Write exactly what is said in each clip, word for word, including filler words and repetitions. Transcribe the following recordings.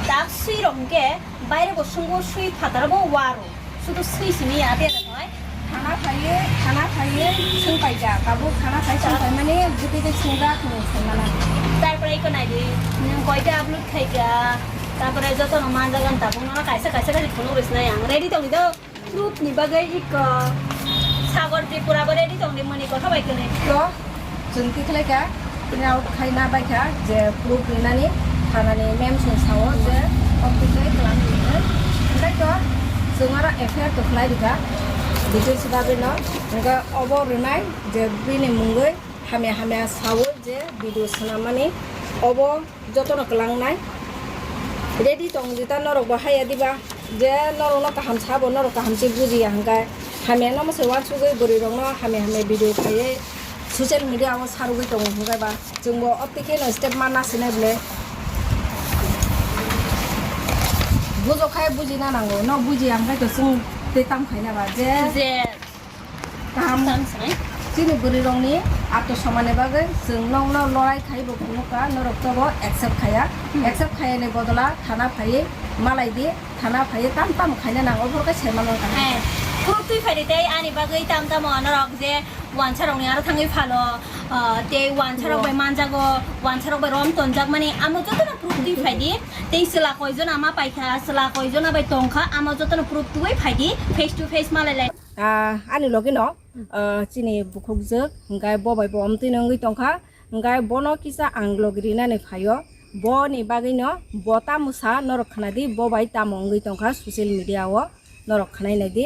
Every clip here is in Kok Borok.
Tak swi rok hwnkhe baire bo sungo swi phataro bo waro. Sudu swi simi ya de rok hai. Thana phaiye, thana phaiye swng paijak. Tabuk thana phai swng paimani bwtwi tei swngjak hinwi sai mano. Tarpore iko naidi, nwng koita upload khaikha. Tarpore jotono manjagan tabuk nono kaisa kaisa khe phunuk rwsnai ang. Ready tongdi do? Proof ni bagwi iko Sagor Tripura bo ready tongdi mani kotha bai kwnwi. To, chwng tikhlai kha, print out khaina bai kha je proof rinani thanani ma'am song sao je opti khe tlang rinai. Hwnkhe to, chwng aro F I R to khlai rikha, details bagwi no. Hwnkhe obo rinai je bini mungwi hamya hamya sao je video swnamani obo. Jotono kwlangnai. Ready tong jita norok bo haya diba. Je norokno kaham sabo norok kaham se bujiya hwnkhe. Hamya no mwsai uansugwi bwrwi rokno hamya hamya video khaiwi social media o sarugwi tongo hwnkhe ba. Chwngbo opti kheno step ma nasinai bwle. Bujo khai bujina nango. No bujiya hwnkhe to chwng tei tam khaina ba. Je Je Kaham. Tang sanai. Chini bwrwi rokni atto somani bagwi chwng nokno lorai khai bo phunukha, norok chobo accept khaya. Hmm. Accept khayani bodola thana phaiwi malai di, thana phaiwi tam tam khaina nango, obo khe sai mano kha. Eh, proof twi phai di tei ani bagwi tam tamo norok je wansa rokni aro thangwi phalo, ah, tei wansa rok bai manjago, wansa rok bai rom tonjak mani amo jotono proof twi phai di. Tei chwla koi jona ma paikha, chwla koi jona bai tongkha, amo jotono proof twi phai di, face to face malai lai. Ah, ani logi no, ah, chini bukhukjwk, hwnkhe bo bai bo omtwi no wngwi tongkha, hwnkhe bono kisa ang logi rinani phaio, boni bagwi no bo tamo sa norok khna di, bo bai tamo wngwi tongkha social media o, norok khnai nai di.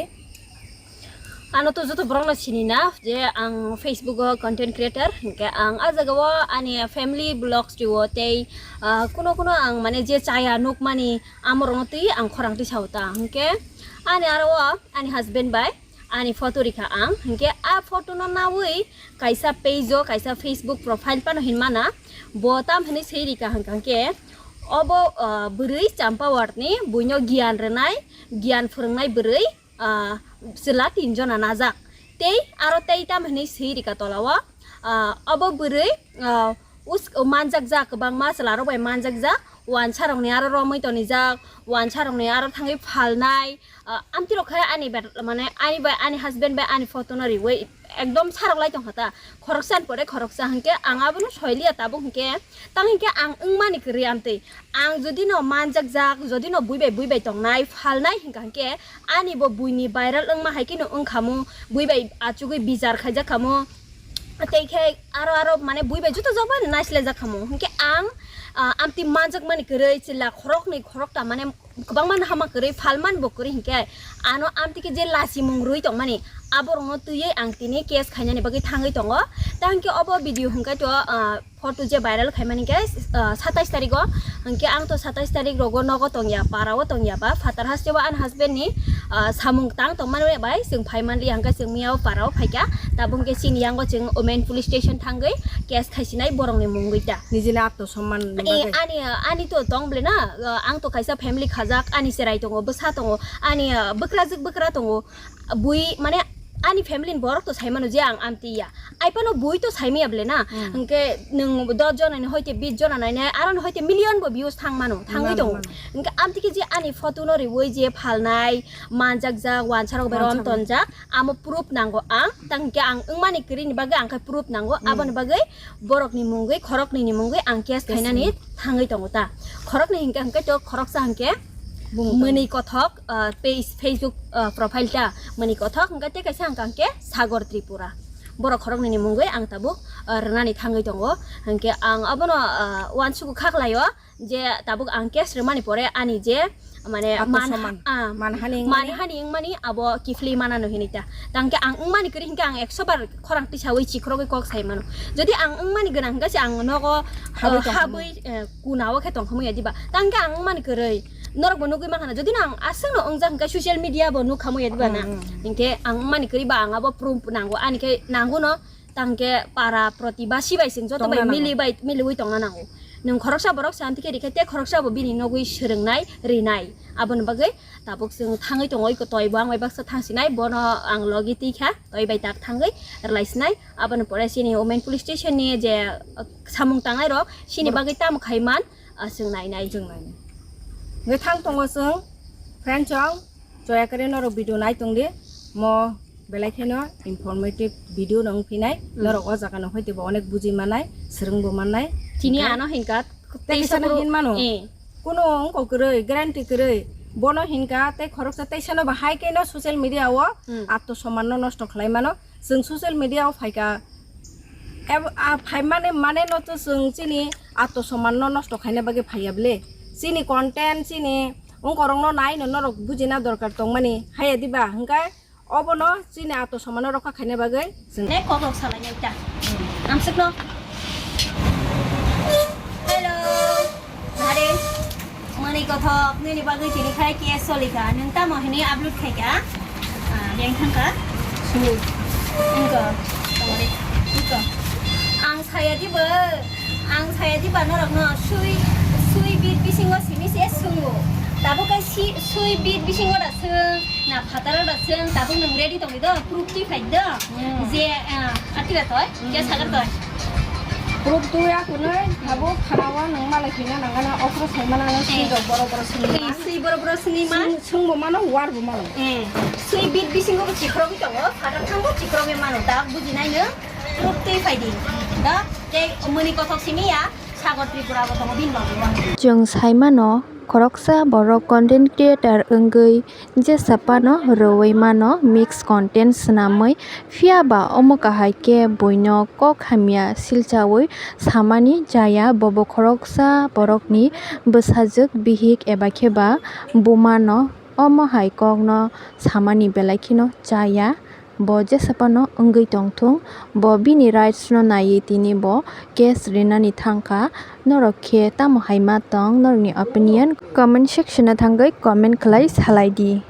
Ano to joto borok no sini na je ang Facebook o content creator, hwnkhe ang ah jaga o ani family vlogs rio tei, ah, kuno kuno ang mane je chaya nukmani amorok no twi ang khorang twi sao ta, hwnkhe ani aro o ani husband bai. Ani photo rikha ang, hwnkhe a photo no nawi kaisa page o, kaisa Facebook profile phano hinmana, bo tam hinwi swi rikha hwnkha hwnkhe obo, ah, bwrwi Champawat ni buino giyan rwnai, giyan phwrwngnai bwrwi, ah, chwla tin jona najak. Tei aro tei tam hinwi swi rikha tola o, ah, obo bwrwi, ah, us-, manjakjak, kwbangma chwla rok bai manjakjak, wansa rokni aro romwi tonijak, wansa rokni aro thangwi phalnai, Ah, amtwi rok khe ani bai, mane, ani bai, ani husband bai ani photo no riwi ekdom sarok lai tongkha ta. Khoroksa ni pore khoroksa hwnkhe ang abono soiliya tabuk hwnkhe, tamo hwnkhe ang wngmani kwrwi amtwi. Ang jodi no manjakjak, jodi no bui bai, bui bai tongnai, phalnai hwnkha hwnkhe ani bo buini viral wngma hai kheno wngkhamu, bui bai achugwi bijar khaijak khamu. Tei khe aro, aro, mane, bui bai joto jagao naisle jak khamu. Hwnkhe ang, ah, amtwi manjakmani kwrwi chwla khoroknwi khorokta, mane, kwbangma no hama kwrwi, phalmani bo kwrwi hwnkhe ano amtwi khe je lachimung rwi tongmani, aborokno twiwi ang tini case khainani bagwi thangwi tongo. Ta hwnkhe obo video hwnkhe to, ah, photo je viral khaimani khe, ah, satais tarik o, hwnkhe ang to satais tarik rogo nogo tongya, para o tongya ba, phatar hasteo ani husband ni, ah, samung tang tongmani bai chwng phaimanliya hwnkhe chwng miyao para o phaikha. Tabuk hwnkhe chini yango chwng women police station thangwi case khaisinai borokni mungwi ta. Nijini atto somman ni bagwi. Ani, ani to tong ble na, ah, ang to kaisa family khajak, ani cherai tongo, bwsa tongo, ani, ah, bwkrajwk bwkra tongo, bui, mane, ani family ni borok to sai mano je ang amtwi ya, ai phano bui to sai maya ble na, hmm, hwnkhe nwng dos jona ni hoite bis jona nainai, aro ni hoite million bo views thang mano, thangwi tongo. Hwnkhe amtwi khe je ani photo no riwi je phalnai, manjakjak, wansa rok bai rom tonjak, amo proof nango ang, tang hwnkhe ang wngmani kwrwi ni bagwi ang khe proof nango, hmm, aboni bagwi borokni mungwi, khoroknwini mungwi ang case khainani thangwi tongo ta. Khoroknwi hwnkhe, hwnkhe to khoroksa hwnkhe Mwnwi Kothok, ah, page, Facebook, ah, profile ta Mwnwi Kothok, hwnkhe tei kaisa hwnkha hwnkhe Sagor Tripura. Borok khoroknwini mungwi ang tabuk, ah, rwnani thangwi tongo. Hwnkhe ang abono, ah, uansugo kha khlaio. Je tabuk ang case rwmani pore ani je, mane, atto man-, somman, ah, manhani wngmani, manhani wngmani abo kiphilwi manano hinwi ta. Tangkhe ang wngmani kwrwi hinkhe ang ekso bar khorang tisawi chikrogwi kok sai mano. Jodi ang wngmani gwnang hinkhe se ang nogo, habwi, eh, tongkha, habwi, eh, kuna o khe tongkha muya diba. Tangkhe ang wngmani kwrwi norok bo nugwi mankha na. Jodi no ang aswk no wngjak hinkhe social media bo nukha muya diba na. Hmm, hmm, hmm. Hinkhe ang wngmani kwrwi ba ang abo proof nango, ani khe nango no. Tangkhe para protibasi bai chwng joto bai tongna nango, mili bai, miliwi tongna nango. Nwng khoroksa borok se amtwi khe rikhe tei khoroksa bo bini nogwi swrwngnai, rinai. Aboni bagwi tabuk chwng thangwi tongo, iko toi bo ang bai baksa thangsinai, bono ang logi twi kha, toi bai tak thangwi rwlai sinai. Aboni pore chini Women Police Station ni je, uh, samung tangnai rok, chini bagwi tamo khai man, ah, chwng nainai. Chwng nainai. Hwnkhe thang tongo chwng, friends rok, choya kare norok video nai tongdi, mo belai kheno informative video no wngphinai, norok o jaga no hoite bo onek buji mannai, swrwng bo mannai. Tini ano hinkha, tei teisa no hin mano. Kuno wngkok kwrwi, guarantee kwrwi, bono hinkha tei khoroksa teisa no bahai khe no social media o atto soman no nosto khlai mano. Chwng social media o phaikha, ebo, a, phaimani mane no to chwng chini atto soman no nosto khaina bagwi phaiya bwle. Chini content, chini wngkorok no nai no norok bujina dorkar tongmani haya diba, hwnkhe obono chini atto soman no rokha khaina bagwi chwng. Ne kok rok salai nai ta. Amsuk no. Hello. Hare, mani kothok, nini bagwi tini khai K S Solika. Nwng tamo hini upload khaika? Ah, beng thangka? Sini. Engko. Tongori. Engko. Ang saya diba, ang saya diba norokno sui, sui bit bisingo simi se sungo. Tabuk kai si, sui bit bisingo da sung, na phataro da sung, tabuk nwng ready tongwi do, proof twi phai do. Hmm. Je, ah, atira toy, je sagar toy. Proof twi akunoi, abo khana o nwng malai kina nangana okro sai mana no sui rok boro boro sui ma. Sui boro boro sui ma. Sung, sung bo mano, war bo mano. Eh, sui bit bisingo bo chikrogwi tongo, phatar thango chikrogwi mano, da bujinai no. Proof twi phai di. Da, tei mani kothok simi ya, Sagar Tripura bo tongo bini bagwi. Chwng sai mano, khoroksa borok content creator wngwi jesa phano rwui mano mix content swnamwi, phiya ba omo kahai khe buino kok hamya silchaui samani chaya, bobo khoroksa borokni bwsajwk, bihik eba khe ba bumano omo hai kokno samani belai kheno chaya. Bo jesa phano wngwi tongthung, bo bini rights no naiwi tini bo case rinani thangkha. Norok khe tamo hai ma tong, norokni opinion comment section o thangwi comment khlai salai di.